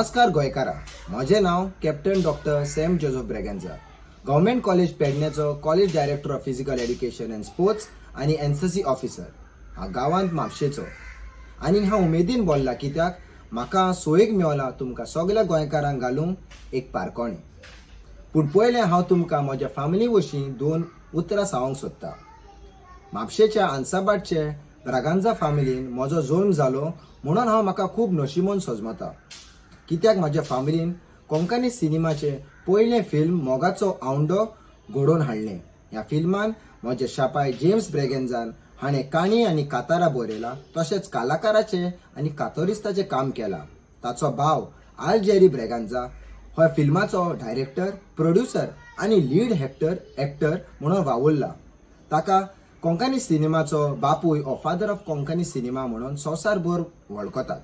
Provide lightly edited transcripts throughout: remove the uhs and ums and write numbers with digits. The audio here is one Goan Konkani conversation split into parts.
नमस्कार गोंयकारा. म्हजें नांव captain doctor Sam Joseph Braganza, government college पेडण्याचो college director of physical education and sports आनी एनसीसी ऑफिसर. हांव गांवांत म्हापशेचो आनी हांव उमेदीन बोल्ला, कित्याक म्हाका सोयीक मेवला तुमकां सगल्या गोंयकारांक घालूंक एक पारकोणें. पूण पयलें हांव तुमकां म्हज्या फामिली वशीं दोन उतरां सांगूंक सोदता. म्हापशेच्या आन्साबाटचे ब्रागांजा फामिलीन म्हजो जल्म जालो म्हणून हांव म्हाका खूब नशिबोन सजमता, कित्याक म्हज्या फामिलीन कोंकणी सिनेमाचें पयलें फिल्म मोगाचो आवंडो घडोवन हाडलें. ह्या फिल्मान म्हजे शापाय जेम्स ब्रेगेन्जान हाणें काणी आनी कातारां बरयला, तशेंच कलाकाराचें आनी कातोरिस्ताचें काम केलां. ताचो भाव आल जेरी ब्रेगांजा हो फिल्माचो डायरेक्टर, प्रोड्युसर आनी लीड एक्टर म्हणून वावुरला. ताका कोंकणी सिनेमाचो बापूय ओ फादर ऑफ कोंकणी सिनेमा म्हणून संवसारभर वळखतात.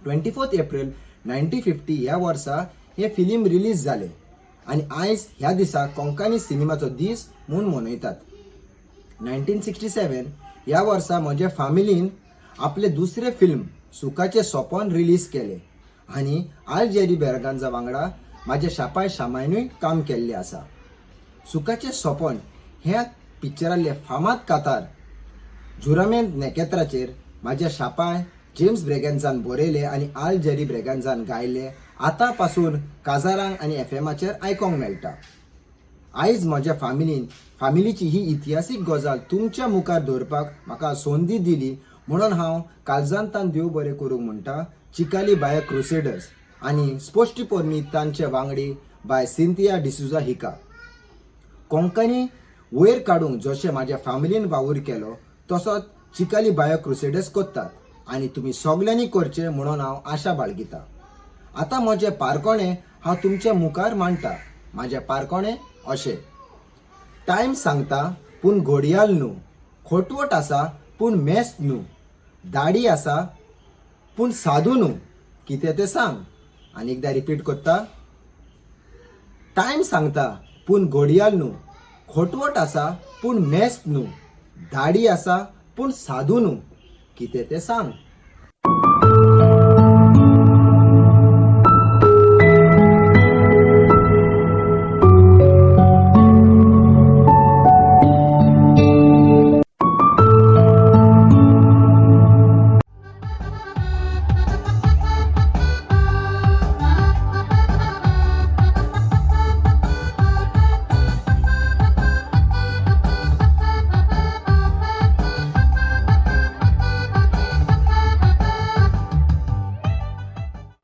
24 एप्रिल 1950 ह्या वर्सा हें फिल्म रिलीज जालें आनी आयज ह्या दिसा कोंकणी सिनेमाचो दीस म्हूण मनयतात. 1967 ह्या वर्सा म्हज्या फामिलीन आपलें दुसरें फिल्म सुखाचें सोपन रिलीज केलें आनी आल जेरी बेरगांजा वांगडा म्हाज्या शापाय शामायनूय काम केल्लें आसा. सुखाचें सोपन ह्या पिक्चरांतलें फामाद कातार जुरामेंत नेकेत्राचेर म्हाज्या शापाय जेम्स ब्रेगेन्जान बरयलें आनी आल जेरी ब्रेगेन्जान गायलें, आतां पासून काजारांक आनी एफएमाचेर आयकोंक मेळटा. आयज म्हज्या फामिलीची ही इतिहासीक गजाल तुमच्या मुखार दवरपाक म्हाका संदी दिली म्हणून हांव काळजांतान देव बरें करूंक म्हणटा चिकाली बाय क्रुसेडर्स आनी स्पश्टीपर्णी तांचे वांगडी बाय सिंथिया डिसुजा हिका. कोंकणी वयर काडूंक जशें म्हाज्या फामिलीन वावर केलो, तसोच चिकाली बायो क्रुसेडर्स करतात आनी तुमी सगल्यांनी करचें म्हणून हांव आशा बाळगिता. आतां म्हजें पारकोणें हांव तुमच्या मुखार मांडटा. म्हाजें पारकोणें अशें: टायम सांगता पूण घडयाळ न्हू, खोटवट आसा पूण मेस्त न्हू, दाडी आसा पूण साधू न्हू, कितें तें सांग. आनी एकदां रिपीट करता: टायम सांगता पूण घडयाळ न्हू, खोटवट आसा पूण मेस्त न्हू, दाडी आसा पूण साधू न्हू, कितें तें सांग.